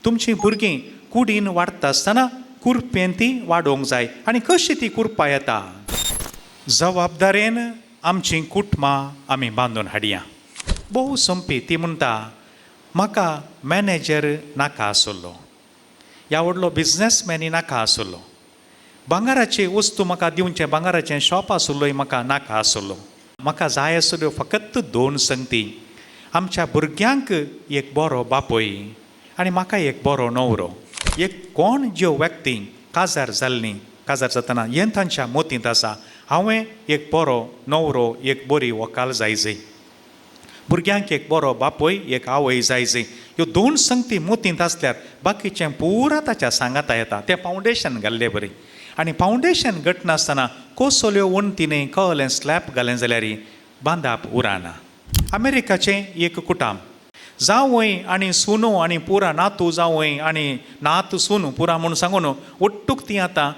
तुमचीं भुरगीं कुडीन वाडटा आसतना कुरपेन ती वाडोवंक जाय. आनी कशी ती कुरपा येता? जबाबदारेन आमचीं कुटुंबां आमी बांदून हाडया. भोव सोंपी. ती म्हणटा म्हाका मॅनेजर नाका आसलो, ह्या व्हडलो बिजनसमॅनय नाका आसलो, भांगराची वस्तू म्हाका दिवचें भांगराचें शॉप आसलोय म्हाका नाका आसलो. म्हाका जाय आसल्यो फकत दोन संगती, आमच्या भुरग्यांक एक बरो बापूय आनी म्हाका एक बरो न्हवरो. एक कोण ज्यो व्यक्ती काजार जाल्ली, काजार जातना हें तांच्या मतींत आसा, हांवें एक बरो न्हवरो, एक बरी व्हंकल जाय जय, भुरग्यांक एक बरो बापूय, एक आवय जाय जय. ह्यो दोन संगती मतींत आसल्यार बाकीचें पुरा ताच्या सांगाता येता. तें फावंडेशन घाल्ले बरी. आनी फावंडेशन घटनासतना कोसल्यो वणटीनी कहलें स्लॅब घालें जाल्यार बांदाप उरना. अमेरिकाचें एक कुटाम, जावय आनी सुनो आनी पुरा नातू जावय आनी नात सुनू पुरा म्हूण सांगून ಒಟ್ಟುक ती आतां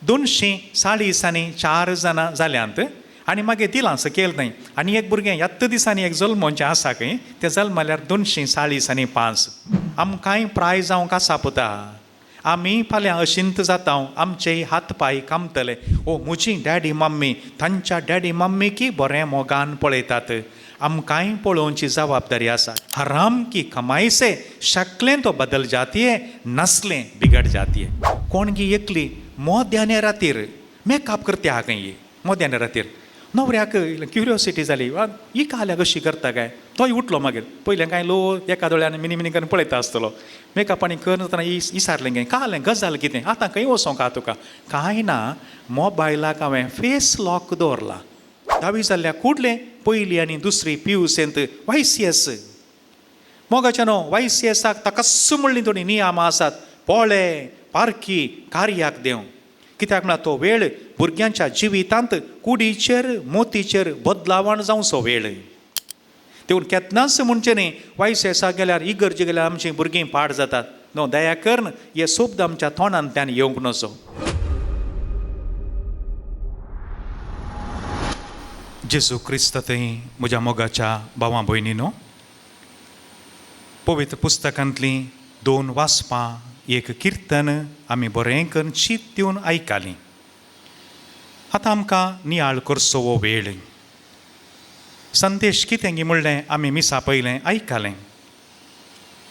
240 आनी 4 जाणां जाल्यांत. आनी मागीर दिलां सकयल न्हय. आनी एक भुरगें ह्याच दिसांनी एक जल्मोचें आसा खंय, तें जल्मल्यार 245 5. आमकांय प्राय जावंक आसा पुता, आमी फाल्यां अशिंत जाता, आमचे हात पांय कामतले. ओ म्हजी डॅडी मम्मी तांच्या डॅडी मम्मीकी बरें मोगान पळयतात, आमकांय पळोवची जबाबदारी आसा. हराम की कमाई से शक्लें तो बदल जाती है, नस्लें बिगड जाती है. कोणगी एकली मोद्याने रातीर मेकअप करते हा खंय, मोद्याने रातीर न्हवऱ्याक क्युरियोसिटी जाली, ही काल्याक अशी करता काय. तोय उठलो मागीर, पयलें कांय लो एका दोळ्यान मिनी मिनी करून पळयता आसतलो. मेकअप आनी करतना इसारलें गे, कालें गजाल कितें, आतां खंय वचोंक आहा तुका? कांय ना, मोबायलाक हांवें फेस लॉक दवरला. धावी जाल्ल्या कुडलें पयली आनी दुसरी पियुसेंत वायसीएस मोगाच्या न्हू वायसीएसाक ताका म्हणलीं थोडीं नियमां आसात. पोळे पारखी कार्याक देव, कित्याक म्हळ्यार तो वेळ भुरग्यांच्या जिवितांत कुडीचेर मोतीचेर बदलावण जावचो वेळ. देखून केन्नाच म्हणचें न्ही वायसीएसाक गेल्यार इगर्जे गेल्यार आमचीं भुरगीं पाड जातात. न्हू, दया करून हे शब्द आमच्या तोंडांतल्यान येवंक नजो. जेजू क्रिस्त थंय म्हज्या मोगाच्या भावा भयणीनो, पवित्र पुस्तकांतलीं दोन वाचपां, एक किर्तन आमी बरें करून चीत दिवन आयकालीं. आतां आमकां नियाळ करचो हो वेळ. संदेश कितें गी म्हणलें आमी मिसा पयलें आयकालें.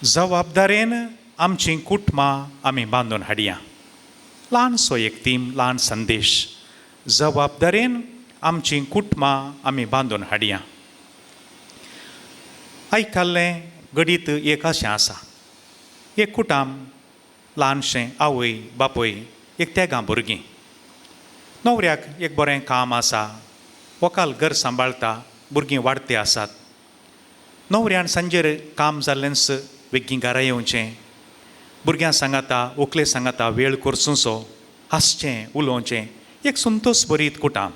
जबाबदारेन आमचीं कुटुंबां आमी बांदून हाडया. ल्हानसो एक थीम, ल्हान संदेश, जबाबदारेन आमचीं कुटुंबां आमी बांदून हाडया. आयकल्लें घडीत एक अशें आसा, एक कुटाम ल्हानशें, आवय बापूय, एक तेगां भुरगीं. न्हवऱ्याक एक बरें काम आसा, व्हंकल घर सांबाळटा, भुरगीं वाडटी आसात. न्हवऱ्यान सांजेर काम जाल्लेंच बेगीन घरा येवचें, भुरग्यां सांगाता व्हंकले सांगाता वेळ करचो, हांसचें उलोवचें, एक संतोश भरीत कुटाम.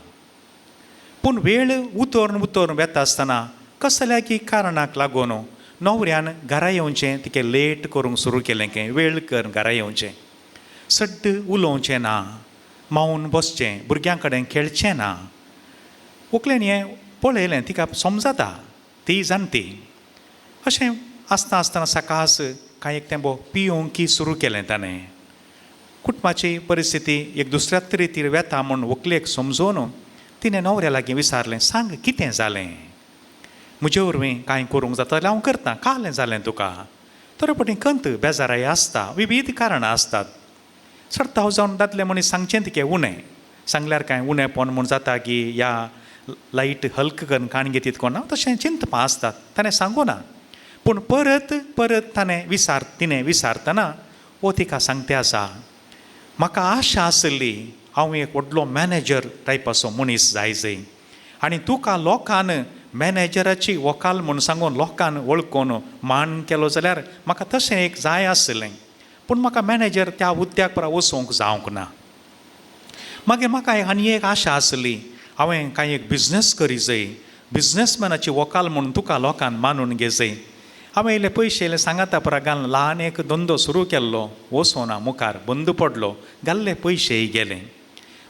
पूण वेळ उतरून उतरून वेता आसतना कसल्या की कारणाक लागून न्हवऱ्यान घरा येवचें तिके लेट करूंक सुरू केलें की वेळ करून घरा येवचें, सड्ड उलोवचें ना, मावन बसचें, भुरग्यां कडेन खेळचें ना. व्हंकलेन हें पळयलें, तिका समजता, ती जाणटी. अशें आसता आसतना सकास कांय एक तेंपो पियोंकी सुरू केलें ताणें. कुटुंबाची परिस्थिती एक दुसऱ्याच रितीर वेता म्हूण व्हंकलेक समजून तिणें न्हवऱ्या लागीं विचारलें, सांग कितें जालें, म्हजे वरवीं कांय करूंक जाता जाल्यार हांव करतां, कालें जालें तुका? तर पटी कंत बेजाराय आसता, विविध कारणां आसतात. चडताव जावन दादले मनीस सांगचें तिके उणें, सांगल्यार कांय उणेंपण म्हूण जाता की या लायट हल्क करून काण घेतीत कोणा, तशें चिंतपां आसतात. ताणें सांगू ना, पूण परत परत ताणें विसार तिणें विसारतना हो तिका सांगते आसा, म्हाका आशा आसली हांव एक व्हडलो मॅनेजर टायपाचो मनीस जाय जय, आनी तुका लोकान मॅनेजराची व्हंकल म्हूण सांगून लोकान वळखून मान केलो जाल्यार म्हाका तशें एक जाय आसलें, पूण म्हाका मॅनेजर त्या हुद्द्याक परा वचूंक जावंक ना. मागीर म्हाका आनी एक आशा आसली हांवें कांय एक बिजनस करी जय, बिजनसमॅनाची व्हंकल म्हूण तुका लोकान मानून घेजय. हांवें इल्ले पयशे इल्ले सांगाता परा घालून ल्हान एक धंदो सुरू केल्लो, वचोना मुखार बंद पडलो, घाल्ले पयशेय गेले.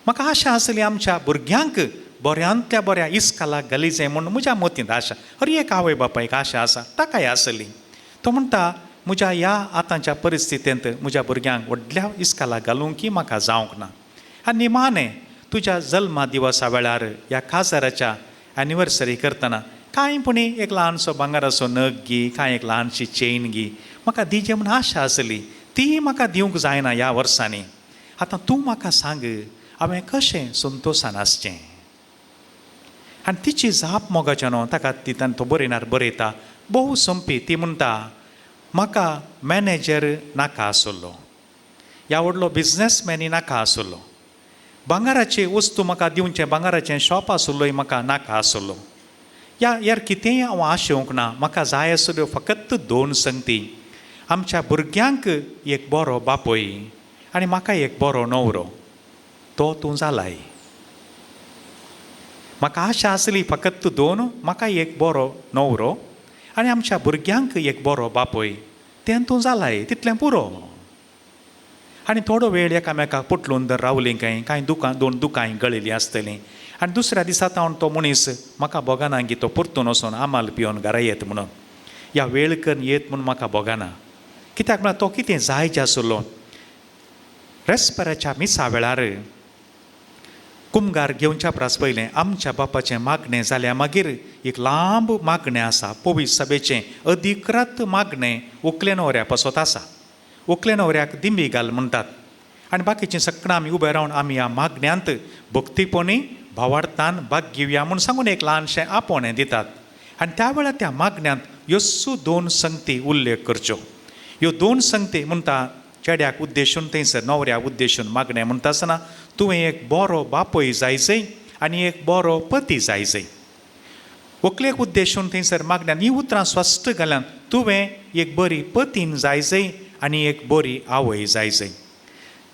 म्हाका आशा आसली आमच्या भुरग्यांक बऱ्यांतल्या बऱ्या इस्कालाक घाली जाय म्हूण म्हज्या मतींत आशा, हर एक आवय बापायक आशा आसा, ताकाय आसली. तो म्हणटा म्हज्या ह्या आतांच्या परिस्थितींत म्हज्या भुरग्यांक व्हडल्या इस्कालाक घालूंक की म्हाका जावंक ना. आनी निमाणें तुज्या जल्मा दिवसा वेळार ह्या काजाराच्या एनिवर्सरी करतना कांय पुणी एक ल्हानसो भांगराचो नग गी, कांय एक ल्हानशी चेन गी म्हाका दिजे म्हूण आशा आसली, ती म्हाका दिवंक जायना ह्या वर्सांनी. आतां तूं म्हाका सांग, हांवें कशें संतोशान आसचें? आनी तिची जाप मोगाच्या न्हू ताका ती तो बरयणार बरयता भोव सोंपी. ती म्हणटा, म्हाका मॅनेजर नाका आसलो, ह्या व्हडलो बिजनसमॅनय नाका आसलो, भांगराची वस्तू म्हाका दिवचें भांगराचें शॉप आसलोय म्हाका नाका आसलो, ह्या यार कितेंय हांव आशेवंक ना. म्हाका जाय आसल्यो फकत दोन संगती, आमच्या भुरग्यांक एक बरो बापूय आनी म्हाका एक बरो न्हवरो, तो तूं जालाय. म्हाका आशा आसली फकत दोन, म्हाका एक बरो न्हवरो आनी आमच्या भुरग्यांक एक बरो बापूय, तें तूं जालाय, तितलें पुरो. आनी थोडो वेळ एकामेकाक पोटलून दर रावलीं कांय कांय दुकां, दोन दुकांय गळिल्लीं आसतलीं. आनी दुसऱ्या दिसा तावन तो मनीस म्हाका भोगना की तो परतून वचोन आमाल पिवन घरा येत म्हणून, ह्या वेळ करून येत म्हूण म्हाका भोगना. कित्याक म्हळ्यार तो कितें जायचे आसलो. रेस्पेराच्या मिसा वेळार कुमगार घेवच्या प्रास पयलें आमच्या बापाचें मागणें जाल्या मागीर एक लांब मागणें आसा, पवित्र सभेचें अधिकृत मागणें उकले न्हवऱ्या पासत आसा. उकले न्हवऱ्याक दिंबी घाल म्हणटात आनी बाकीचीं सगळां आमी उबे रावन आमी ह्या मागण्यांत भक्तीपणी भावार्थान भाग घेवया म्हूण सांगून एक ल्हानशें आपोवणें दितात. आनी त्या वेळार त्या मागण्यांत ह्यो दोन संगती उल्लेख करच्यो. ह्यो दोन संगती म्हणटा चेड्याक उद्देशून थंयसर न्हवऱ्याक उद्देशून मागणें म्हणटा आसतना तुवें एक बरो बापूय जायजय आनी एक बरो पती जायजय. व्हंकलेक उद्देशून थंयसर मागण्यान हीं उतरां स्पश्ट घाल्यान तुवें एक बरी पतीन जायजय आनी एक बरी आवय जायजय.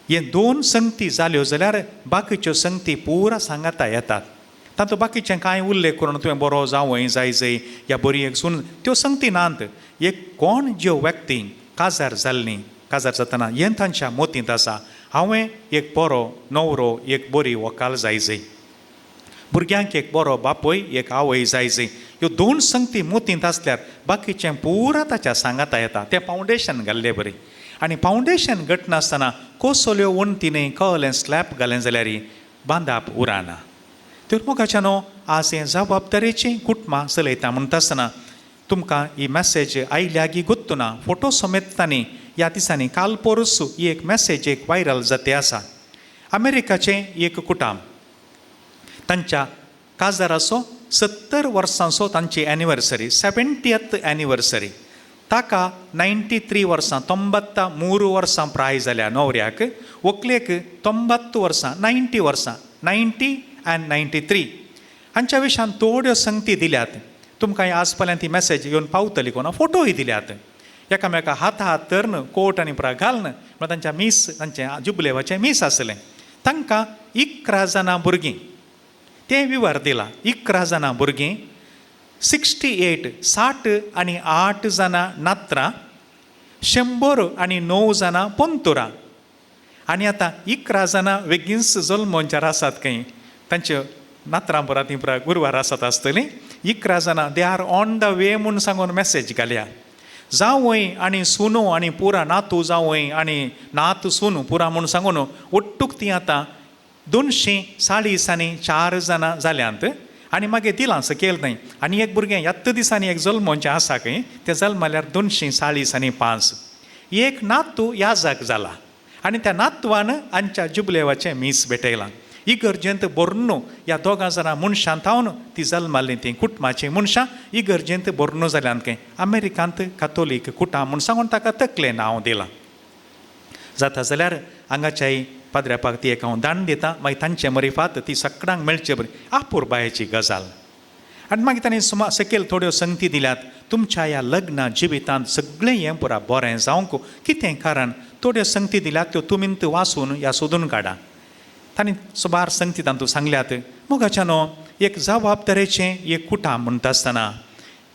हे दोन संगती जाल्यो जाल्यार बाकीच्यो संगती पुरा सांगाता येतात. तातूंत बाकीचें कांय उल्लेख करून तुवें बरो जावंय जायजय या बरी एक सून, त्यो संगती नात. एक कोण ज्यो व्यक्ती काजार जाल्लीं, काजार जातना हें तांच्या मोतींत आसा, हांवें एक बरो न्हवरो, एक बरी व्हंकल जायजय, भुरग्यांक एक बरो बापूय, एक आवय जायजय. ह्यो दोन संगती मोतींत आसल्यार बाकीचें पुरा ताच्या सांगाता येता. तें फावंडेशन घाल्ले बरी. आनी फावंडेशन घटनासतना कोसल्यो वण्टीनी कहलें स्लॅब घालें जाल्यार बांदाप उरना. तर मोगाच्या न्हू आज हें जबाबदारेचीं कुटुंबां चलयता म्हणटा आसतना तुमकां ही मॅसेज आयल्या गी गोत्तू ना, फोटो समेत तांणी ह्या दिसांनी काल पोरूस ही एक मॅसेज एक व्हायरल जाते आसा. अमेरिकाचें एक कुटाम, तांच्या काजाराचो 70 वर्सांचो तांची एनिवर्सरी, 70th anniversary. ताका 93 वर्सां, 93 वर्सां प्राय जाल्या न्हवऱ्याक, व्हंकलेक 90 वर्सां, 90 वर्सां, 90 आनी 93. हांच्या विशयान थोड्यो संगती दिल्यात. तुमकां आज पर्यंत ती मॅसेज येवन पावतली कोणा, फोटोय दिल्यात. एकामेका हात हात धरून कोट आनी पुरा घालून म्हळ्यार तांच्या मीस, तांचें जुबलेवाचें मीस आसलें. तांकां 11 जाणां भुरगीं, तें विवर दिलां, 11 जाणां भुरगीं, 68 60 आनी 8 जाणां नात्रां, 109 जाणां पोंतुरां. आनी आतां 11 जाणां वेगींच जल्मोंच्यार आसात खंय, तांच्यो नात्रां पुरा ती पुरा गुरवार आसात आसतलीं. 11 जाणां they are on the way म्हूण सांगून मॅसेज घाल्या. जावंय आनी सुनो आनी पुरा नातू जावंय आनी नात सुनू पुरा म्हूण सांगून ಒಟ್ಟುಕ್ ती आतां 240 आनी 4 जाणां जाल्यांत. आनी मागीर दिलां सकयल न्हय. आनी एक भुरगें ह्याच दिसांनी एक जल्मोचें आसा खंय, तें जल्मल्यार 240 आनी 5. एक नातू याजक जाला आनी त्या नातवान आमच्या जुबलेवाचें मीस भेटयलां. इगर्जेंत भरनू ह्या दोगां जाणां मनशां थावन ती जल्माल्लीं तीं कुटुंबाचीं मनशां इगर्जेंत भरनू जाल्यान खंय. अमेरिकांत कातोलीक कुटां म्हूण सांगून ताका तकलें नांव दिलां. जाता जाल्यार हांगाच्याय पाद्र्यापाक ती एक हांव दान दिता, मागीर तांचे मरिफात ती सगळ्यांक मेळचे बरी आपुरबायेची गजाल. आनी मागीर तांणी सुमार सकयल थोड्यो संगती दिल्यात. तुमच्या ह्या लग्न जिवितांत सगळें हें पुरा बरें जावंक कितें कारण थोड्यो संगती दिल्यात, त्यो तुमी वाचून ह्या सोदून काडा. तांणी सुमार संगती तातूंत सांगल्यात. मोगाच्या न्हू एक जबाबदारेचें एक कुटाम म्हणटा आसतना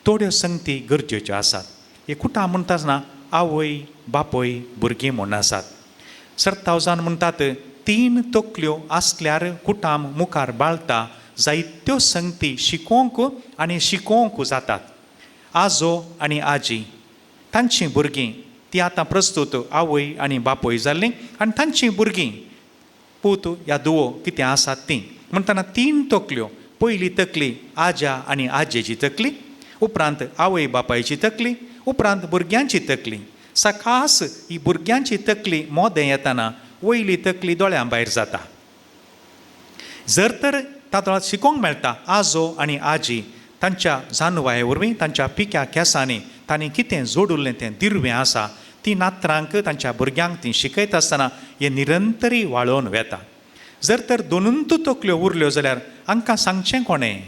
थोड्यो संगती गरजेच्यो आसात. एक कुटाम म्हणटा आसतना आवय बापूय भुरगीं म्हूण आसात. सर्तावजान म्हणटात 3 तकल्यो आसल्यार कुटाम मुखार बाळता, जायत्यो संगती शिकोवंक आनी शिकोवंक जातात. आजो आनी आजी तांचीं भुरगीं ती आतां प्रस्तूत आवय आनी बापूय जाल्लीं आनी तांचीं भुरगीं पूत या धुवो कितें आसात तीं. म्हणटना तीन तकल्यो, पयली तकली आज्या आनी आजयेची तकली, उपरांत आवय बापायची तकली, उपरांत भुरग्यांची तकली. सकास ही भुरग्यांची तकली मोदें येतना वयली तकली दोळ्यां भायर जाता. जर तर तातूंत शिकोवंक मेळटा आजो आनी आजी तांच्या जानवाये वरवीं तांच्या पिक्या केंसांनी तांणी कितें जोडिल्लें तें दिर्वें आसा, ती नातरांक तांच्या भुरग्यांक ती शिकयता आसतना हें निरंतरी वाळोवन वेता. जर तर दोनूंत तकल्यो उरल्यो जाल्यार आमकां सांगचें कोणें,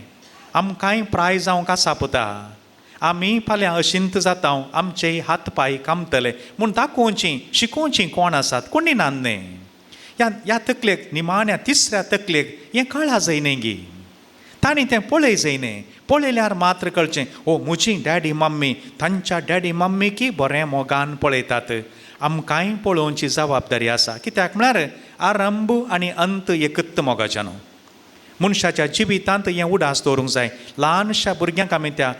आमकांय प्राय जावंक आसा पुता, आमी फाल्यां अशिंत जाता, आमचेय हात पांय कामतले म्हूण दाखोवची शिकोवची कोण आसात, कोणी ना न्हय. ह्या तकलेक निमाण्या तिसऱ्या तकलेक हें कळा जायना गी, तांणी तें पळय जायना. पळयल्यार मात्र कळचें, ओ म्हजी डॅडी मम्मी तांच्या डॅडी मम्मीकी बरें मोगान पळयतात, आमकांय पळोवची जबाबदारी आसा. कित्याक म्हळ्यार आरंभ आनी अंत एकत मोगाच्या न्हू. मनशाच्या जिवितांत हें उडास दवरूंक जाय. ल्हानशा भुरग्यांक आमी त्या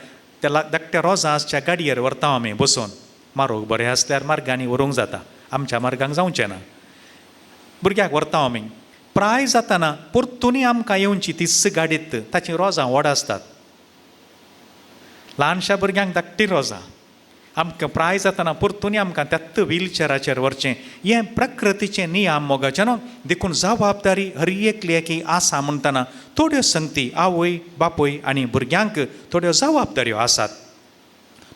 त्या धाकट्या रोजांच्या गाडयेर व्हरता आमी बसून, मारोग बरें आसल्यार मार्गांनी व्हरूंक जाता, आमच्या मार्गांक जावचें ना. भुरग्याक व्हरता आमी, प्राय जातना परतूनय आमकां येवची तीच गाडीत, ताचीं रोजां व्हड आसतात. ल्हानशा भुरग्यांक धाकटी रोजां, आमकां प्राय जातना परतूनय आमकां त्याच व्हीलचेराचेर व्हरचें. हें प्रकृतीचें नियम मोगाचें न्हू. देखून जबाबदारी हर एकल्याकी आसा म्हणटना थोड्यो संगती आवय बापूय आनी भुरग्यांक थोड्यो जबाबदाऱ्यो आसात.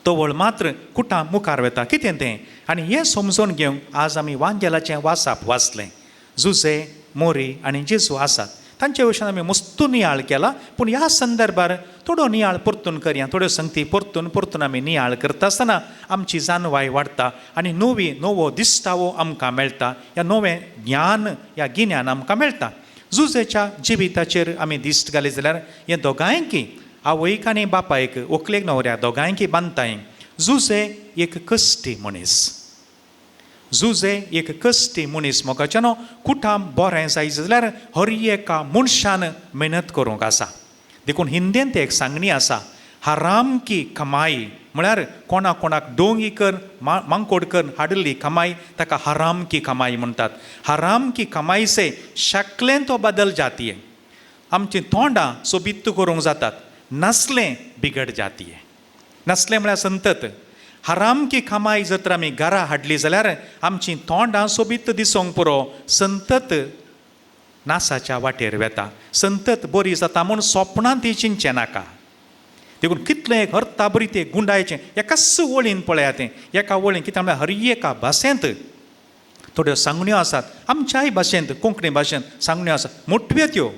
तवळ मात्र कुटां मुखार वता कितें तें, आनी हें समजून घेवंक आज आमी वांजेलाचें वासाप वाचलें. जुजे, मोरी आनी जेजू आसात, तांचे विशयान आमी मस्तू नियाळ केला, पूण ह्या संदर्भार थोडो नियाळ परतून करया. थोड्यो संगती परतून परतून आमी नियाळ करता आसतना आमची जानवाय वाडटा आनी नवी नवो दिश्टावो आमकां मेळटा, ह्या नवें ज्ञान ह्या गिन्यान आमकां मेळटा. जुजेच्या जिविताचेर आमी दिश्ट घाली जाल्यार हे दोगांयकी आवयक आनी बापायक, व्हंकलेक न्हवऱ्याक दोगांयकी बांदताय. जुजे एक कश्टी मनीस, जुजे एक कश्टी मनीस मोगाचें न्हू. कुटाम बरें जाय जाल्यार हर एका मनशान मेहनत करूंक आसा. देखून हिंदींत एक सांगणी आसा, हराम की कमाई म्हळ्यार कोणा कोणाक डोंगी कर मांकोड कर हाडिल्ली कमाई ताका हराम की कमाई म्हणटात. हराम की कमाई से शकलें तो बदल जाती है. आमचीं तोंडां सोबीत करूंक जातात, नसलें बिगड जाती है. नसलें म्हळ्यार संतत. हराम की कमाई जर तर आमी घरा हाडली जाल्यार आमचीं तोंडां सोबीत दिसूंक पुरो, संतत नासाच्या वाटेर वेता, संतत बरी जाता म्हूण सोपणां ती चिंतचें नाका. देखून कितलें एक अर्था बरी तें गुंडायचें एकाच वळीन पळया तें एका वळीन, कित्याक म्हळ्यार हर एका भाशेंत थोड्यो सांगण्यो आसात, आमच्याय भाशेंत कोंकणी भाशेंत सांगण्यो आसात मोटव्यो त्यो,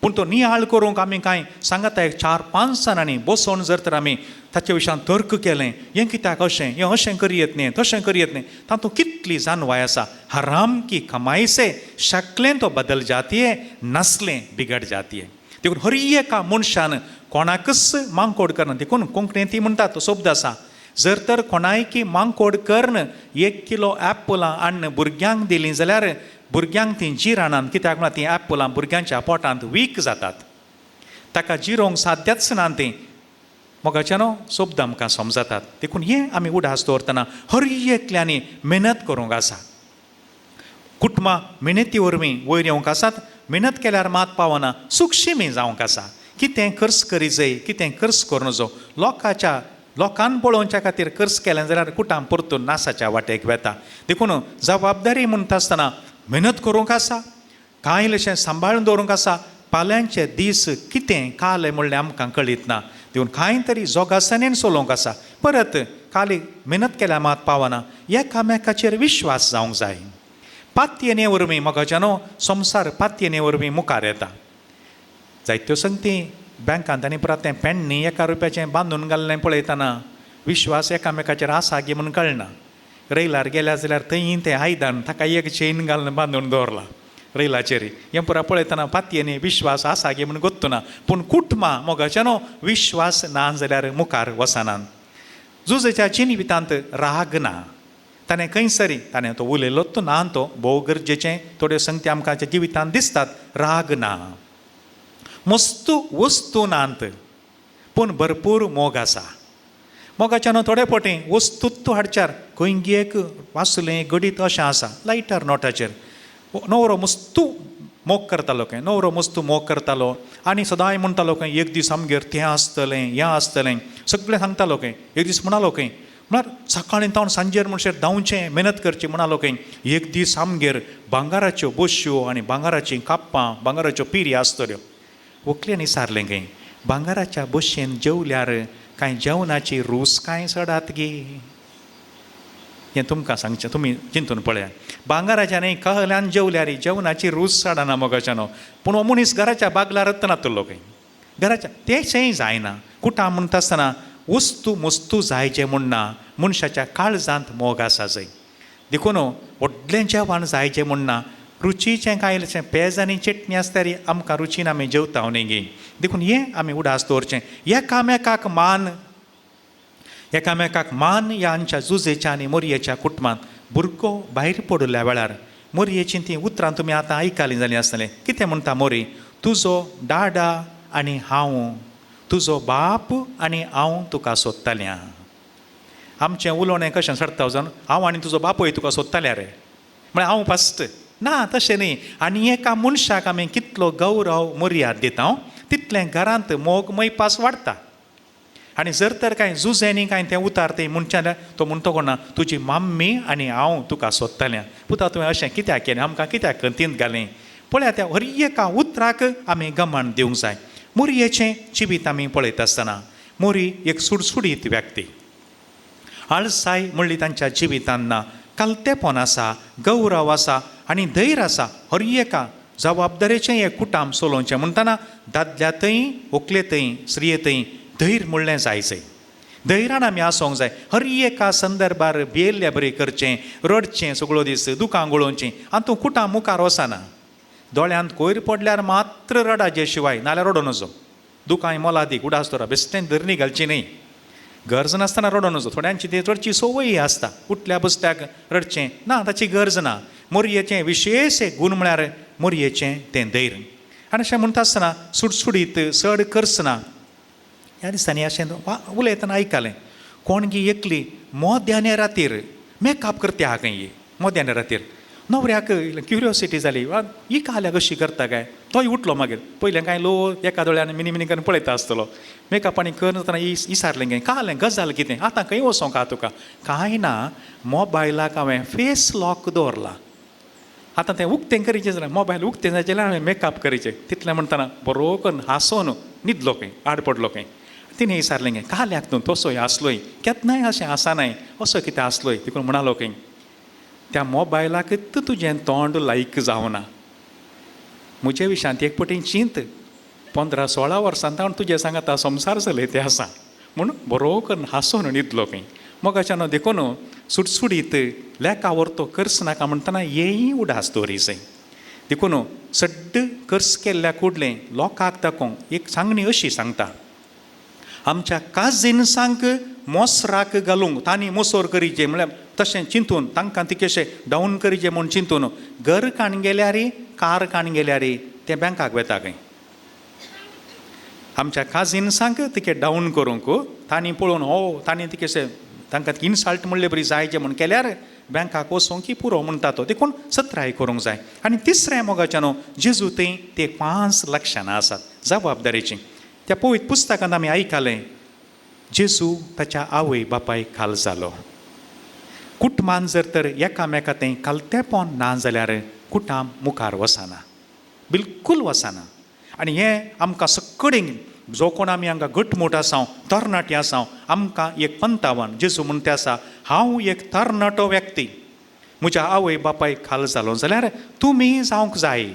पूण तो नियाळ करूंक आमी कांय सांगता एक 4-5 जाणांनी बसोवन जर तर आमी ताचे विशयान तर्क केलें, हें कित्याक अशें, हें अशें करयेत न्ही, तशें करयेत न्ही, तातूंत कितली जानवाय आसा. हराम की कमाई से शकलें तो बदल जाती है, नसलें बिगड जाती है. देखून हर एका मनशान कोणाकच मांकोड करना. देखून कोंकणींत ती म्हणटा तो शब्द आसा, जर तर कोणायकी मांकोड करून 1 किलो एपलां हाडून भुरग्यांक दिलीं जाल्यार भुरग्यांक तीं जिराणान, कित्याक म्हळ्यार तीं एपलां भुरग्यांच्या पोटांत वीक जातात, ताका जिरोवंक साध्यच ना तीं. मोगाच्या न्हू शब्द आमकां समजतात. देखून हें आमी उडास दवरतना हर एकल्यांनी मेहनत करूंक आसा. कुटुंबां मेहनती वरवीं वयर येवंक आसात, मेहनत केल्यार मात पावना, सुक्षिमी जावंक आसा. कितें खर्च करी जाय, कितें खर्च करूं नजो. लोकांच्या लोकान पळोवच्या खातीर खर्च केलें जाल्यार कुटां परतून नासाच्या वाटेक वेता. देखून जबाबदारी म्हणटा आसतना मेहनत करूंक आसा, कांय इल्लेशें सांबाळून दवरूंक आसा. फाल्यांचे दीस कितें काल म्हणलें आमकां कळीत ना, देखून कांय तरी जोगासाणेन चलोवंक आसा. परत काली मेहनत केल्यार मात पावना, एकामेकाचेर विश्वास जावंक जाय. पातयेने वरवीं मोगाच्या न्हू संवसार पातयेने वरवीं मुखार येता. जायत्यो संगती बँकांत आनी परत तें पेडणी 1 रुपयाचें बांदून घाल्लें पळयतना विश्वास एकामेकाचेर आसा गी म्हूण कळना. रैलार गेल्या जाल्यार थंय तें आयदन ताका एक चेन घालून बांदून दवरला रैलाचेर. हें पुरा पळयतना पातयेनी विश्वास आसा गी म्हूण गोत्तुना, पूण कुटुंबां मोगाच्या न्हू विश्वास ना जाल्यार मुखार वचनात. जुजेच्या जिवितांत राग ना, ताणें खंयसरी ताणें तो उलयलो तो ना, तो भोव गरजेचें थोड्यो संगती आमकां जिवितांत दिसतात. राग ना, मस्तू वस्तू नात, पूण भरपूर मोग आसा. मोगाच्यान थोडे पटी वस्तुत्व हाडच्यार खंय एक वाचलें घडीत अशें आसा लायटर नोटाचेर. न्हवरो मस्तू मोग करतालो खंय, न्हवरो मस्तू मोग करतालो आनी सदांय म्हणटालो खंय एक दीस आमगेर तें आसतलें हें आसतलें, सगळें सांगतालो खंय. एक दीस म्हणालो खंय, म्हळ्यार सकाळीं तावन सांजेर म्हणसर धांवचें मेहनत करची म्हणालो खंय, एक दीस आमगेर भांगराच्यो बश्यो आनी भांगराचीं काप्पां भांगराच्यो पिरी आसतल्यो. व्हंकलेन विचारलें खंय, भांगराच्या बशयेन जेवल्यार कांय जेवणाची रूच कांय चडात गे? हें तुमकां सांगचें, तुमी चिंतून पळयात. भांगराच्या न्ही कहल्यान जेवल्यार जेवणाची रूच चडना मोगाच्यानो. पूण हो मनीस घराच्या बागलारच नातलो खंय, घराच्या तेंशेंय जायना. कुटां म्हणटा आसतना वस्तू मस्तू जायचें म्हूण ना, मनशाच्या काळजांत मोग आसा जाय. देखून व्हडलें जेवण जायचें म्हूण ना, रुचीचें कांय इल्लेशें पेज आनी चटणी आसल्यार आमकां रुचीन आमी जेवता न्ही गे. देखून हें आमी उडास दवरचें, एकामेकाक मान, एकामेकाक मान. ह्या आमच्या जुजेच्या आनी मोरयेच्या कुटुंबांत भुरगो भायर पडिल्ल्या वेळार मोरयेचीं तीं उतरां तुमी आतां आयकलीं जालीं आसतलें. कितें म्हणटा मोरी? तुजो डाडा आनी हांव, तुजो बाप आनी हांव तुका सोदतालें. आमचें उलोवणें कशें सरता वचून, हांव आनी तुजो बापूय तुका सोदताल्या रे, म्हळ्यार हांव फस्ट ना, तशें न्ही. आनी एका मनशाक आमी कितलो गौरव मर्याद दिता तितलें घरांत मोग मैपास वाडटा. आनी जर तर कांय जुजेंनी कांय तें उतार तें म्हणचें जाल्यार तो म्हणटो कोणा, तुजी मम्मी आनी हांव तुका सोदतालें. पुता तुवें अशें कित्याक केलें, आमकां कित्याक खंतींत घालें? पळया त्या हर एका उतराक आमी गमन दिवंक जाय. मोरयेचें जिवीत आमी पळयता आसतना मोरी एक सुडसुडीत व्यक्ती, आळसाय म्हणली तांच्या जिवितांत ना, कालतेपण आसा, गौरव आसा आनी धैर्य आसा. हर एका जबाबदारेचें हें कुटाम चलोवचें म्हणटना दादल्या थंय, व्हंकले थंय, स्त्रिये थंय धैर्य म्हणलें जाय जंय. धैर्यान आमी आसूंक जाय. हर एका संदर्भार भियेल्ल्या बरी करचें, रडचें सगळो दीस, दुकां गळोवचीं आनी तूं कुटां मुखार वचना. दोळ्यांत कोयर पडल्यार मात्र रडाजे शिवाय नाल्यार रडो नजो. दुकांय मोलादीक उडास दवरा, बेश्टें धरणी घालची न्ही. गरज नासतना रडो नजो. थोड्यांची ती रडची संवय आसता, उठल्या बसल्याक रडचें ना, ताची गरज ना. मोरयेचें विशेश एक गूण म्हळ्यार मोरयेचें तें धैर्य. आनी अशें म्हणटा आसतना सुडसुडीत चड करचना. ह्या दिसांनी अशें उलयतना आयकलें, कोण गी एकली मोद्याने रातीर मेकअप करता आहा खंय, मोद्याने रातीर. न्हवऱ्याक क्युरियोसिटी जाली, ही काल्याक अशी करता काय? तोय उठलो मागीर, पयलें कांय लो एका दोळ्यान मिनी मिनी करून पळयता आसतलो. मेकअप आनी करतना विचारलें गे, कालें गजाल कितें, आतां खंय वचोंक आहा तुका? कांय ना, मोबायलाक हांवें फेस लॉक दवरला, आतां तें उक्तें करीचें जाल्यार मोबायल उक्तें जायचें जाल्यार हांवें मेकअप करीचें. तितलें म्हणटना बरो करून हांसोन न्हिदलो खंय, आड पडलो खंय. तिणें विचारलें गे, काल्याक तूं तसोय आसलोय, केन्नाय अशें आसनाय, असो कितें आसलोय? देखून म्हणालो खंय, त्या मोबायलाकच तुजें तोंड लायक जावना. म्हजे विशयांत एक पटी चिंत, 15-16 वर्सां तावन तुजें सांगाता संवसार चलय तें आसा म्हूण बरो करून हांसोन न्हिदलो खंय. मोगाच्यान देखून सुडसुडीत लेखा व्हरतो कर्स नाका म्हणटना हेंय उडास दवरी जाय. देखून सड्ड कर्स केल्ल्या कुडलें लोकांक दाखोवंक एक सांगणी अशी सांगता, आमच्या काजिन्सांक मोसराक घालूंक तांणी मोसोर करीचे म्हळ्यार तशें चिंतून तांकां तिकेशें डावन करीचें म्हूण चिंतून घर काण गेल्यार कार काण गेल्यार तें बँकाक वेता खंय. आमच्या काजिन्सांक तिके डावन करूंक तांणी पळोवन हो तांणी तिकेशें तांकां इन्सल्ट म्हणले बरी जायचें म्हूण केल्यार बँकाक वचोंक की पुरो म्हणटा तो. देखून सत्राय करूंक जाय. आनी तिसरें मोगाच्यान न्हू जेजू थंय ते 5 लक्षणां आसात जबाबदारेचीं. त्या पवित्र पुस्तकांत आमी आयकलें, जेजू ताच्या आवय बापायक खाल जालो. कुटुंबान जर तर एकामेका तें खालतेपण ना जाल्यार कुटाम मुखार वचना, बिलकूल वचना. आनी हें आमकां सगळीं जो कोण आमी हांगा घटमूट आसाव, तरणाटी आसाव, आमकां एक पंतावन जेजू म्हणटा आसा, हांव एक तरणाटो व्यक्ती, म्हज्या आवय बापायक खाल जालो जाल्यार तुमी जावंक जाय.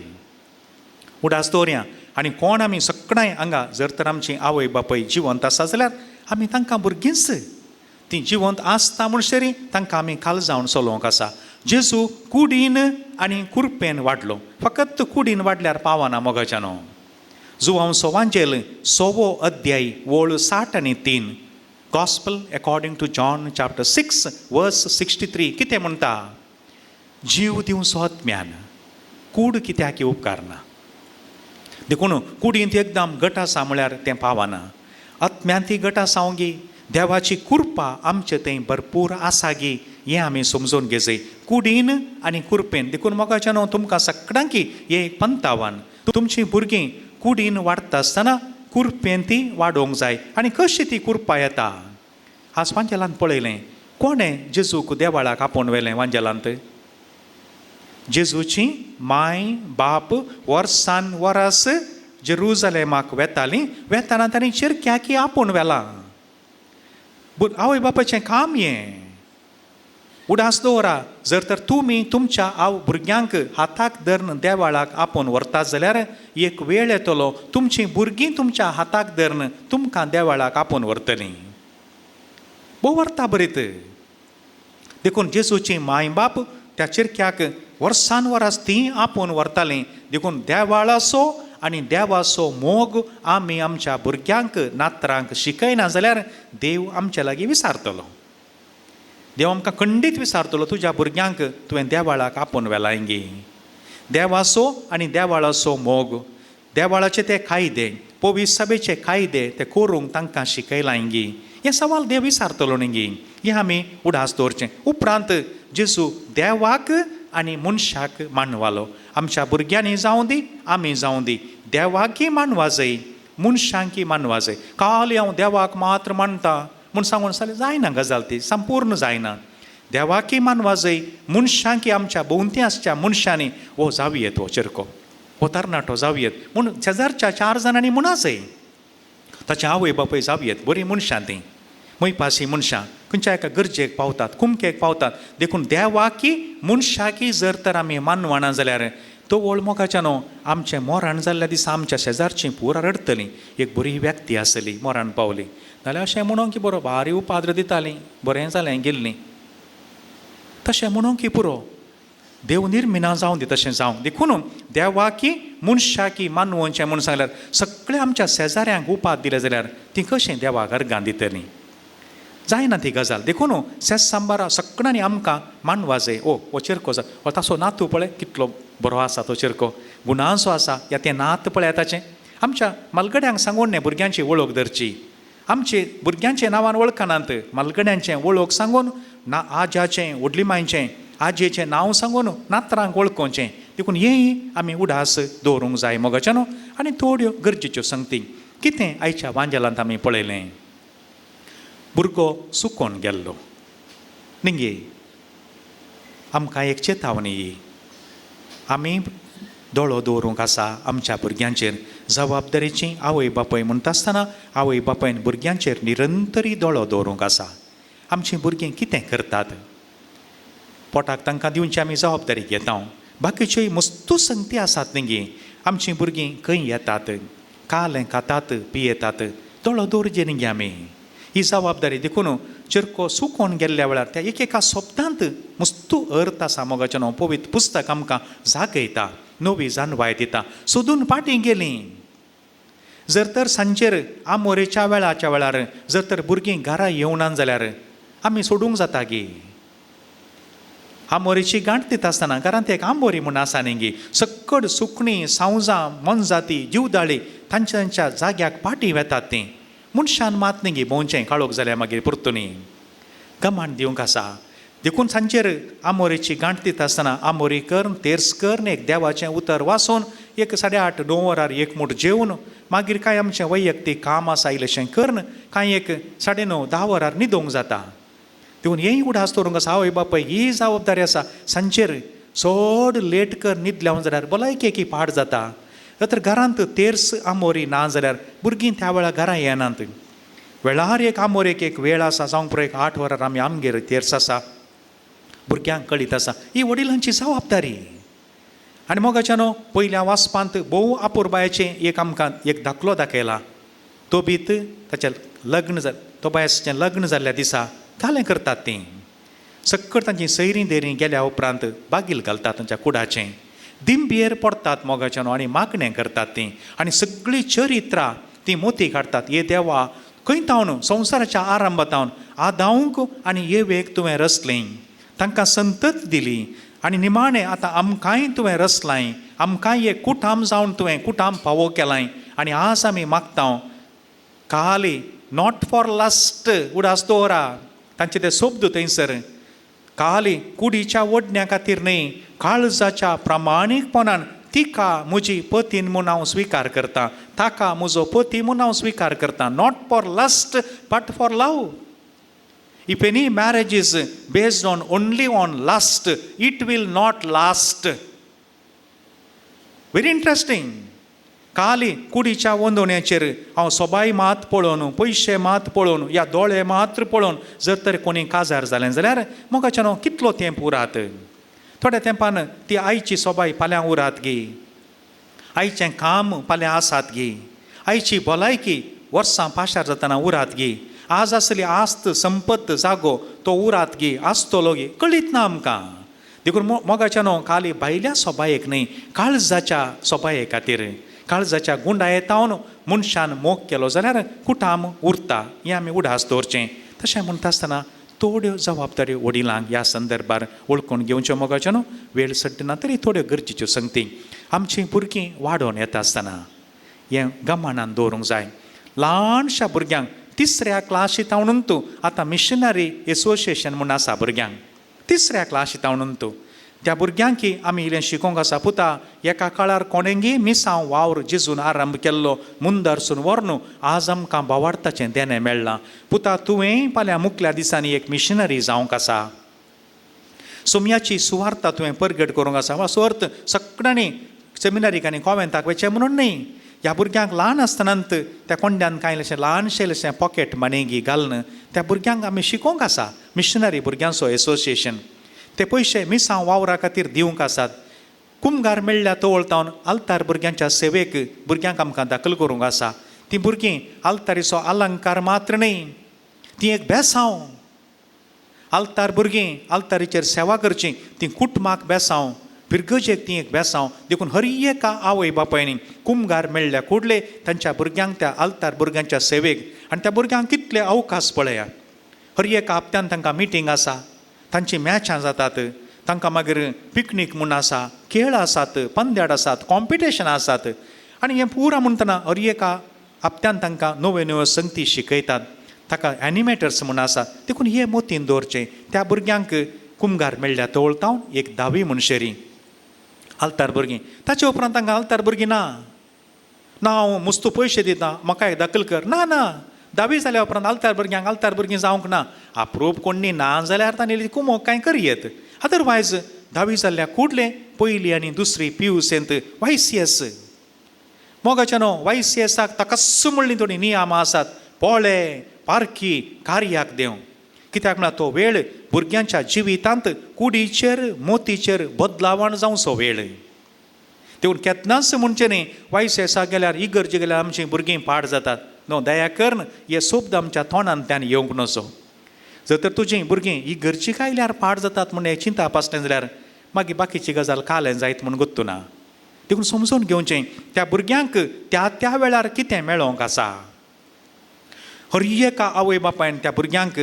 उडास दवरया. आनी कोण आमी सगळ्यांय हांगा जर तर आमची आवय बापाय जिवंत आसा जाल्यार आमी तांकां भुरगींच, ती जिवंत आसता म्हणसरी तांकां आमी खाल जावन चलोवंक आसा. जेजू कुडीन आनी कुरपेन वाडलो. फकत कुडीन वाडल्यार पावना मोगाच्यानो. जुवांव सोवांजेल 6वो अध्याय वळ 63, gospel according to John chapter 6 verse 63 कितें म्हणटा? जीव दिवचो आत्म्यान, कूड कित्याक उपकारना. देखून कुडींत एकदम गट आसा म्हळ्यार तें पावना. आत्म्यांत ती गट आसा गी. देवाची कृपा आमचे थंय भरपूर आसा गी हें आमी समजून घेजय कुडीन आनी कुरपेन. देखून मोगाच्यान तुमकां सगळ्यांकी हें एक पंतावान, तुमचीं भुरगीं कुडीन वाडटा आसतना कुरपेन ती वाडोवंक जाय. आनी कशी ती कुरपा येता आज वांजेलान पळयलें. कोणें जेजूक देवाळाक आपोवन व्हेलें वांजेलांत? जेजूची माय बाप वर्सान वरस जेरुजलेमाक वेतालीं. वेताना तांणी चिरक्याकी आपोवन व्हेलां. आवय बापायचें काम हें. उडास दवरा, जर तर तुमी तुमच्या आव भुरग्यांक हाताक धरून देवाळाक आपोवन व्हरतात जाल्यार एक वेळ येतलो तुमचीं भुरगीं तुमच्या हाताक धरून तुमकां देवाळाक आपोवन व्हरतलीं. भोव व्हरता बरीत. देखून जेजूची माय बाप त्या चिरक्याक वर्सान वरास तीं आपोवन व्हरतालीं. देखून देवाळाचो आनी देवाचो मोग आमी आमच्या भुरग्यांक नातरांक शिकयना जाल्यार देव आमच्या लागीं विसारतलो. देव आमकां खंडीत विसारतलो, तुज्या भुरग्यांक तुवें देवाळाक आपोवन व्हेलाय गी. देवाचो आनी देवाळाचो मोग, देवाळाचे ते कायदे, पवित्र सभेचे कायदे ते करूंक तांकां शिकयलाय गी. हें सवाल देव विसारतलो न्ही गी. हें आमी उडास दवरचें. उपरांत जेजू देवाक आनी मनशाक मानवालो. आमच्या भुरग्यांनी जावं दी, आमी जावं दी, देवाकी मानवा जाय, मनशांकी मानवा जाय. काल हांव देवाक मात्र मानता म्हूण सांगून जाल्यार जायना गजाल, ती संपूर्ण जायना. देवाकी मानवा जाय, मनशांकी आमच्या भोंवती आसच्या मनशांनी हो जावयेत, हो चिरको, हो तरणाटो जावयेत म्हूण शेजारच्या 4 जाणांनी म्हणा जाय. ताचे आवय बापूय जावयेत, बरीं मनशां तीं, मोयपासी मनशां, खंयच्या एका गरजेक पावतात, कुमकेक पावतात. देखून देवाकी मनशाकी जर तर आमी मानवना जाल्यार तो व्हड मोगाच्या न्हू आमचें मरण जाल्ल्या दिसा आमच्या शेजारचीं पुरा रडटलीं. एक बरी व्यक्ती आसली, मरण पावली, नाल्यार अशें म्हणूंक की बरो भारी उपाद्र दितालीं, बरें जालें गेल्लीं, तशें म्हणूंक की पुरो. देव निर्मिना जावं दी, तशें जावं. देखून देवाकी मनशाकी मानवचें म्हूण सांगल्यार सगळ्या आमच्या शेजाऱ्यांक उपाद दिले जाल्यार तीं कशें देवाक अर्गां दितलीं? जायना ती गजाल. देखून शेज सांबारा सगळ्यांनी आमकां मानवा जाय. ओ हो चिरको जा, हो ताचो नातू पळय कितलो बरो आसा, तो चिरको गुणांचो आसा, या तें नात पळय ताचें. आमच्या मालगड्यांक सांगून न्ही भुरग्यांची वळख धरची. आमचे भुरग्यांचे नांवान वळखनात, मालगड्यांचें वळख सांगून ना आज्याचें, व्हडली मांयचें, आजयेचें नांव सांगून नातरांक वळखोवचें. देखून हेंय आमी उडास दवरूंक जाय मोगाचें न्हू. आनी थोड्यो गरजेच्यो संगती कितें आयच्या वांजेलांत आमी पळयलें. भुरगो सुकोन गेल्लो निंगे आमकां एक चेतावणी ही, आमी दोळो दवरूंक आसा आमच्या भुरग्यांचेर. जबाबदारीची आवय बापूय म्हणटा आसतना आवय बापायन भुरग्यांचेर निरंतरी दोळो दवरूंक आसा. आमचीं भुरगीं कितें करतात, पोटाक तांकां दिवची आमी जबाबदारी घेता. बाकीच्योय मस्तू संगती आसात न्ही. आमचीं भुरगीं खंय येतात, कालें खातात, पियेतात, दोळो दवरचे न्ही आमी ही जबाबदारी. देखून चिरको सुकोन गेल्ल्या वेळार त्या एक एका शब्दांत मस्तू अर्थ आसा मोगाचें न्हू. पवित्र पुस्तक आमकां जागयता, नवी जानवाय दिता. सोदून फाटीं गेलीं. जर तर सांजेर आमोरेच्या वेळाच्या वेळार जर तर भुरगीं घरा येवना जाल्यार आमी सोडूंक जाता गी. आमोरेची गांठ दिता आसतना घरांत एक आंबोरी म्हूण आसा न्ही गी, सक्कड सुकणीं, सावजां, मोनजाती, जिवदाळी तांच्या तांच्या जाग्याक फाटीं वेतात तीं. मनशान मात न्ही गी भोंवचें काळोख जाल्यार मागीर परतूनी कमांड दिवंक आसा. देखून सांजेर आमोरेची गांठ दिता आसतना आमोरी करून तेर्स करून एक देवाचें उतर वाचून एक 8:30 9 वरार एक मूठ जेवन मागीर कांय आमचें वैयक्तीक काम आसा इल्लेशें करून कांय एक 9:30 10 वरार न्हिदोंक जाता. देखून हेंय उडास दवरूंक आसा. आवय बापाय ही जबाबदारी आसा. सांजेर चड लेट कर न्हिदल्या जाल्यार भलायकेक पाड जाता. तर घरांत तेर्स आमोरी ना जाल्यार भुरगीं त्या वेळार घरा येनात. वेळार एक आमोरेक एक वेळ आसा, जावंक पुरो एक 8 वरार आमी आमगेर तेर्स आसा, भुरग्यांक कळीत आसा. ही वडिलांची जबाबदारी. आनी मोगाच्या न्हू पयल्या वाचपांत भोव आपुरबायेचें एक आमकां एक दाखलो दाखयला. तोबीत ताचें लग्न जालें, तोबायसाचें लग्न जाल्ल्या दिसा कालें करतात तीं. सक्कड तांची सैरीं देरीं गेल्या उपरांत बागील घालतात तांच्या कुडाचें, दिंबयेर पडटात मोगाच्या न्हू आनी मागणें करतात तीं. आनी सगळीं चरित्रां तीं मोती काडटात. हे देवा, खंय तावन संवसाराच्या आरंभातावन आदावंक आनी येवेक तुवें रचलें, तांकां संतत दिली आनी निमाणें आतां आमकांय तुवें रचलाय, आमकांय एक कुटाम जावन तुवें कुटाम फावो केलाय. आनी आज आमी मागता काली Not for last. उडास दवरा तांचे ते शब्द थंयसर. काली कुडीच्या ओडण्या खातीर न्हय, काळजाच्या प्रामाणीकपणान तिका म्हजी पतीन म्हूण हांव स्विकार करता, ताका म्हजो पती म्हूण हांव स्विकार करता. Not for lust but for love. If any marriage is based on only on lust, it will not last. Very interesting. काली कुडीच्या वंदोवण्याचेर हांव सोबाय मात पळोवन, पयशे मात पळोवन या दोळे मात्र पळोवन जर तर कोणी काजार जालें जाल्यार मोगाच्यान कितलो तेंप उरात? थोड्या तेंपान ती आयची सोबाय फाल्यां उरात गी? आयचें काम फाल्यां आसात गी? आयची भलायकी वर्सां पाशार जातना उरात गी? आज आसली आस्त, संपत्त, जागो तो उरात गी, आसतलो गी? कळीत ना आमकां. देखून मोगाच्यानो, खाली भायल्या सोबायेक न्हय, काळजाच्या सोबाये खातीर, काळजाच्या गुंडाये तावन मनशान मोग केलो जाल्यार कुटाम उरता, हें आमी उडास दवरचें. तशें म्हणटा आसतना थोड्यो जबाबदाऱ्यो वडिलांक ह्या संदर्भार वळखून घेवच्यो. मोगाच्यानो, वेळ सट्टना तरी थोड्यो गरजेच्यो संगती. आमचीं भुरगीं वाडोवन येता आसतना हें गमनान दवरूंक जाय. ल्हानशा भुरग्यांक तिसऱ्या क्लासीत म्हणून तूं आतां मिशनरी एसोसिएशन म्हूण आसा. भुरग्यांक तिसऱ्या क्लासीत म्हणून तूं त्या भुरग्यांक आमी इल्लें शिकोवंक आसा. पुता, एका काळार कोणेंगी मिसांव वावर जेजून आरंभ केल्लो, मुंदरसून व्हरून आज आमकां भावार्थाचें देणें मेळ्ळां. पुता, तुवें फाल्यां मुखल्या दिसांनी एक मिशनरी जावंक आसा. सोमयाची सुवार्ता तुवें परगट करूंक आसा. वा सुवार्थ सगळ्यांनी सेमिनारीक आनी कॉवेंताक वचचें म्हणून न्हय. ह्या भुरग्यांक ल्हान आसतनात त्या कोंड्यान कांय इल्लेशें ल्हानशें इल्लेशें पॉकेट मनी गी घालून त्या भुरग्यांक आमी शिकोवंक आसा. मिशनरी भुरग्यांचो एसोसिएशन, ते पयशे मिसांव वावरा खातीर दिवंक आसात. कुमगार मेळ्ळ्या तवळ आल्तार भुरग्यांच्या सेवेक भुरग्यांक आमकां दाखल करूंक आसा. ती भुरगीं आल्तारीचो अलंकार मात्र न्हय, ती एक बेसांव. आल्तार भुरगीं आल्तारीचेर सेवा करची, ती कुटुंबाक बेसांव, फिरगजेक ती एक बेसांव. देखून हर एका आवय बापायनी कुमगार मेळ्ळ्या कुडले तांच्या भुरग्यांक त्या आल्तार भुरग्यांच्या सेवेक. आनी त्या भुरग्यांक कितले अवकाश पळया. हर एका हप्त्यान तांकां मिटींग आसा, तांची मॅचां जातात, तांकां मागीर पिकनीक म्हूण आसा, खेळ आसात, पंद्याड आसात, कॉम्पिटिशन आसात. आनी हें पुरा म्हणटना हर एका हप्त्यान तांकां नव्यो नव्यो संगती शिकयतात. ताका एनिमेटर्स म्हूण आसात. देखून हे मोतीन दवरचें. त्या भुरग्यांक कुमगार मेळ्ळ्या तवळतावन एक धावी मनशेरी आल्तार भुरगीं. ताचे उपरांत तांकां आल्तार भुरगीं ना. ना, हांव मुस्तू पयशे दिता, म्हाका एक दाखल कर. ना ना, धावी जाल्या उपरांत आल्तार भुरग्यांक आल्तार भुरगीं जावंक ना. अप्रूप कोणी ना जाल्यार तांणी कुमोक कांय करयेत. अदरवायज धावी जाल्ल्या कुडले पयली आनी दुसरी पियुसेंत वाय सी एस. मोगाच्या न्हू, वाय सी एसाक ताका म्हणलीं थोडीं नियमां आसात. पोळे पारखी कार्याक देव. कित्याक म्हळ्यार तो वेळ भुरग्यांच्या जिवितांत कुडीचेर मोतीचेर बदलावण जावचो वेळ. देखून केन्नाच म्हणचें न्ही, वाय सी एसाक गेल्यार, इगर्जे गेल्यार आमचीं भुरगीं पाड जातात. न्हू, दया करून हे शब्द आमच्या तोंडांतल्यान येवंक नजो. जर तर तुजीं भुरगीं इगर्जीक आयल्यार पाड जातात म्हूण हें चिंतप आसलें जाल्यार मागीर बाकीची गजाल कालें जायत म्हूण गोत्तू ना. देखून समजून घेवचें त्या भुरग्यांक त्या त्या वेळार कितें मेळोंक आसा. हर एका आवय बापायन त्या भुरग्यांक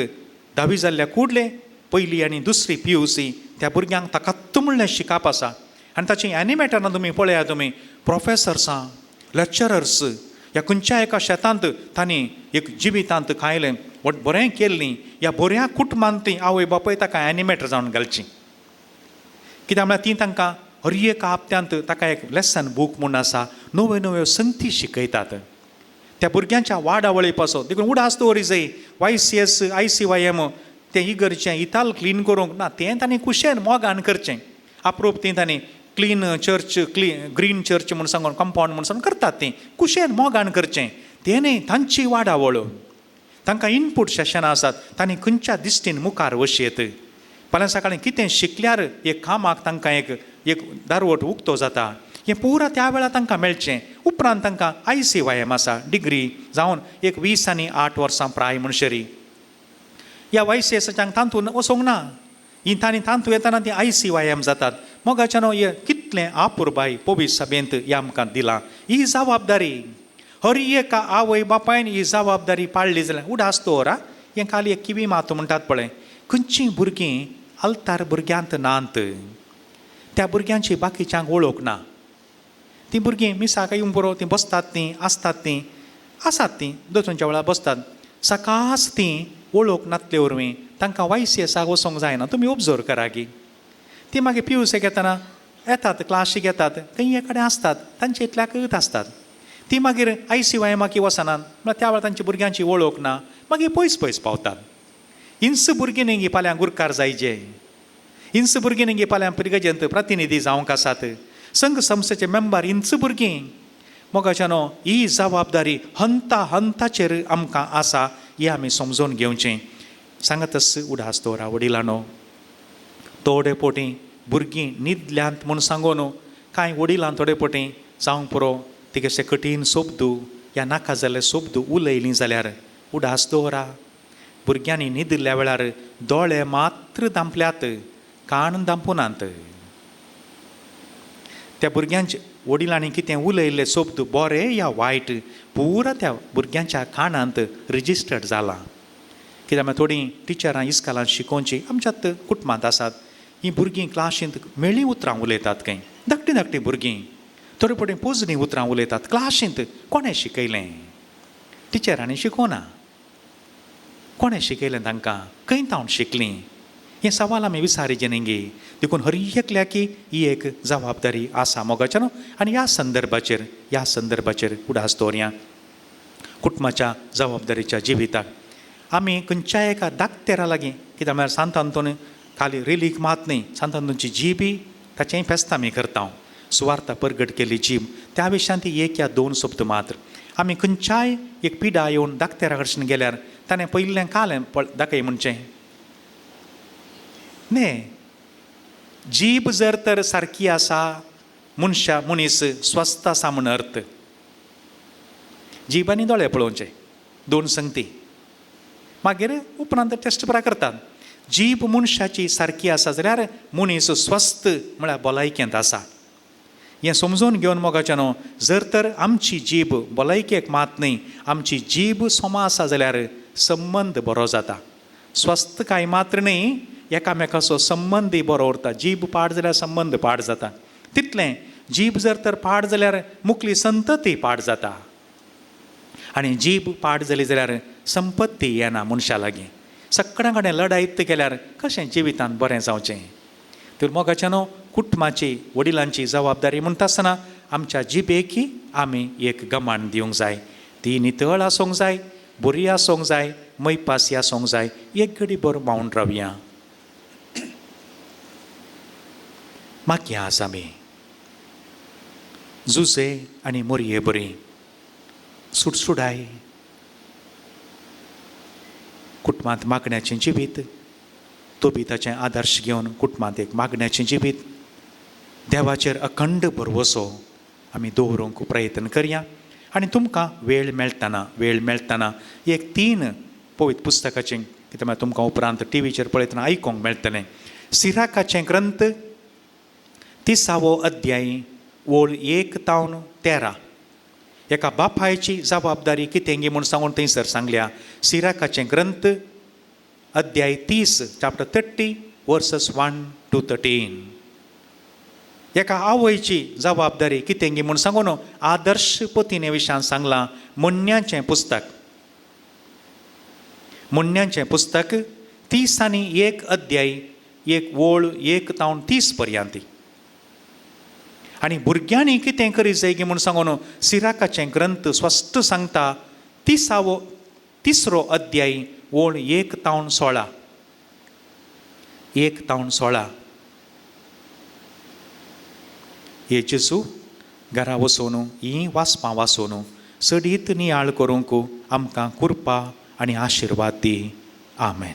धावी जाल्ल्या कुडले पयली आनी दुसरी पीयूसी त्या भुरग्यांक ताका म्हणलें शिकप आसा. आनी ताची एनिमेटरां तुमी पळया. तुमी प्रोफेसर्सां, लेक्चरर्स ह्या खंयच्या एका शेतांत तांणी एक जिवितांत खायलें व्हड बरें केल्लीं, ह्या बऱ्या कुटुंबांत ती आवय बापूय ताका एनिमेटर जावन घालची. कित्याक म्हळ्यार ती तांकां हर एका हप्त्यांत ताका एक लेसन बूक म्हूण आसा, नव्यो नव्यो संगती शिकयतात त्या भुरग्यांच्या वाडावळी पासो. देखून उडास दवरी जाय. Y C S, I C Y M तें इगर्जें इताल क्लीन करूंक ना, तें तांणी कुशेन मोगान करचें. अप्रूप ती तांणी clean church, clean green church म्हूण सांगून, कंपावंड म्हूण सांगून करतात, तीं कुशेन मोगान करचें. तें न्ही, तांची वाडावळ, तांकां इनपूट सेशनां आसात. तांणी खंयच्या दिश्टीन मुखार वशयेत, फाल्यां सकाळीं कितें शिकल्यार एक कामाक तांकां एक एक दारवट उक्तो जाता, हें पुरा त्या वेळार तांकां मेळचें. उपरांत तांकां I C Y M आसा. डिग्री जावन एक 20 आनी 8 वर्सां प्राय म्हणशेरी ह्या वाय सी एसाच्यांक तातूंत वचोंक ना. ही तांणी तातूंत येतना ती I C Y M जातात. मोगाच्यानो, हे कितलें आपुरबाय पवित्र सभेंत हें आमकां दिलां. ही जबाबदारी हर एका आवय बापायन ही जबाबदारी पाळ्ळी जाल्यार उडास दवर. हें खाली एक किवी मातो म्हणटात पळय, खंयचीं भुरगीं आल्तार भुरग्यांत नात, त्या भुरग्यांची बाकीच्यांक वळख ना. तीं भुरगीं मिसाक येवंक पुरो, तीं बसतात, तीं आसतात, तीं आसात, तीं दोतोंच्या वेळार बसतात. सकास तीं वळख नातले वरवीं तांकां वायसीएसाक वचोंक जायना. तुमी ऑब्जर्व करा गी, ती मागीर पी यू सीक येतना येतात, क्लासीक येतात, खंय कडेन आसतात, तांचे इतल्याकच आसतात. ती मागीर आयसीवायमाकी वचनात, म्हळ्यार त्या वेळार तांची भुरग्यांची वळख ना, मागीर पयस पयस पावतात. इंच भुरगीं न्ही फाल्यां गुरकार जायचे, इंच भुरगीं न्ही फाल्यां पिरगजेंत प्रतिनिधी जावंक आसात, संघ संस्थेचे मेंबर इंच भुरगीं. मोगाच्यानो, ही जबाबदारी हंता हंताचेर आमकां आसा, हें आमी समजून घेवचें. सांगतच उडास दवरा वडिलांनो, थोडे पोटी भुरगीं न्हिदल्यांत म्हूण सांगून कांय वडिलां थोडे पोटी जावंक पुरो तिगेशे कठीण शब्द या नाका जाल्ले शब्द उलयलीं जाल्यार उडास दवरा, भुरग्यांनी न्हिदिल्ल्या वेळार दोळे मात्र धांपल्यात, कान धांपुनात. त्या भुरग्यांचे वडिलांनी कितें उलयल्ले शब्द बरे या वायट पुरा त्या भुरग्यांच्या कानांत रजिस्टर्ड जालां. कित्याक म्हळ्यार थोडीं टिचरां इस्कालान शिकोवचीं आमच्यात कुटुंबांत आसात. हीं भुरगीं क्लासींत मेळ्ळीं उतरां उलयतात खंय, धाकटीं धाकटीं भुरगीं थोडे फावटी पोजणी उतरां उलयतात क्लासींत. कोणें शिकयलें? टिचरांनी शिकोवना. कोणें शिकयलें तांकां? खंय तावन शिकलीं? हें सवाल आमी विचारीचें न्ही गे. देखून हर एकल्याकी ही एक जबाबदारी आसा मोगाच्या न्हू. आनी ह्या संदर्भाचेर उडास दवरया कुटुंबाच्या जबाबदारीच्या जिविताक. आमी खंयच्याय एका दाक्तेरा लागीं, कित्याक म्हळ्यार सांत आंतोन खाली रेलीक मात न्ही, सांत आंतोनची जीब ताचेंय फेस्त आमी करता, सुवार्ता परगट केली जीब, त्या विशयान ती एक या दोन शब्द मात्र. आमी खंयच्याय एक पिडा येवन दाक्तेरा कडसून गेल्यार ताणें पयलें कालें दाखय म्हणचें न्ही. जीब जर तर सारकी आसा, मनशा मनीस स्वस्थ आसा म्हण अर्थ. जीब आनी दोळे पळोवचे दोन संगती, मागीर उपरांत टेस्ट पुरा करतात. जीब मनशाची सारकी आसा जाल्यार मनीस स्वस्थ म्हळ्यार भलायकेंत आसा, हें समजून घेवन मोगाच्या न्हू, जर तर आमची जीब भलायकेक मात न्ही, आमची जीब सोमा आसा जाल्यार संबंद बरो जाता. स्वस्थकाय मात्र न्ही, एकामेकाचो संबंदय बरो उरता. जीब पाड जाल्यार संबंद पाड जाता. तितलें जीब जर तर पाड जाल्यार मुकली संतती पाड जाता आनी जीब पाड जाली जाल्यार संपत्ती येना मनशा लागीं. सगळ्यां कडेन लडायत केल्यार कशें जिवितांत बरें जावचें? तर मोगाच्या न्हू, कुटुंबाची वडिलांची जबाबदारी म्हणटा आसतना आमच्या जिबेकी आमी एक गमाण दिवंक जाय. ती नितळ आसूंक जाय, बरी आसूंक जाय, मैपासी आसूंक जाय. एक घडी बरो मावन रावया. मागीर आज आमी जुजे आनी मोरये बरी सुडसुडाय कुटुंबांत मागण्याचें जिवीत, तोबिताचें आदर्श घेवन कुटुंबांत एक मागण्याचें जिवीत, देवाचेर अखंड भरवसो आमी दवरूंक प्रयत्न करया. आनी तुमकां वेळ मेळटना एक तीन पवित्र पुस्तकाचें, कितें म्हळ्यार तुमकां उपरांत टिवीचेर पळयतना आयकूंक मेळटलें. सिराकाचें ग्रंथ 30वो अध्याय ओळ 1 तावन 13, एका बापायची जबाबदारी कितें गी म्हूण सांगून थंयसर सांगल्या. सिराकाचें ग्रंथ अध्याय 30, chapter 30, verses 1 to 13. एका आवयची जबाबदारी कितें गी म्हूण सांगून आदर्श पतीने विशयान सांगलां, म्हणण्याचें पुस्तक 31 अध्याय एक ओळ 1 तावन 30 पर्यंत. आनी भुरग्यांनी कितें करी जाय म्हूण सांगून सिराकाचें ग्रंथ स्पश्ट सांगता, 3रो अध्याय ओळ 1 तावन 16, 1 तावन 16. हे जेजू घरा वचून हीं वाचपां वाचून चडीत नियाळ करूंक आमकां कृपा आनी आशिर्वाद दी. आमेन.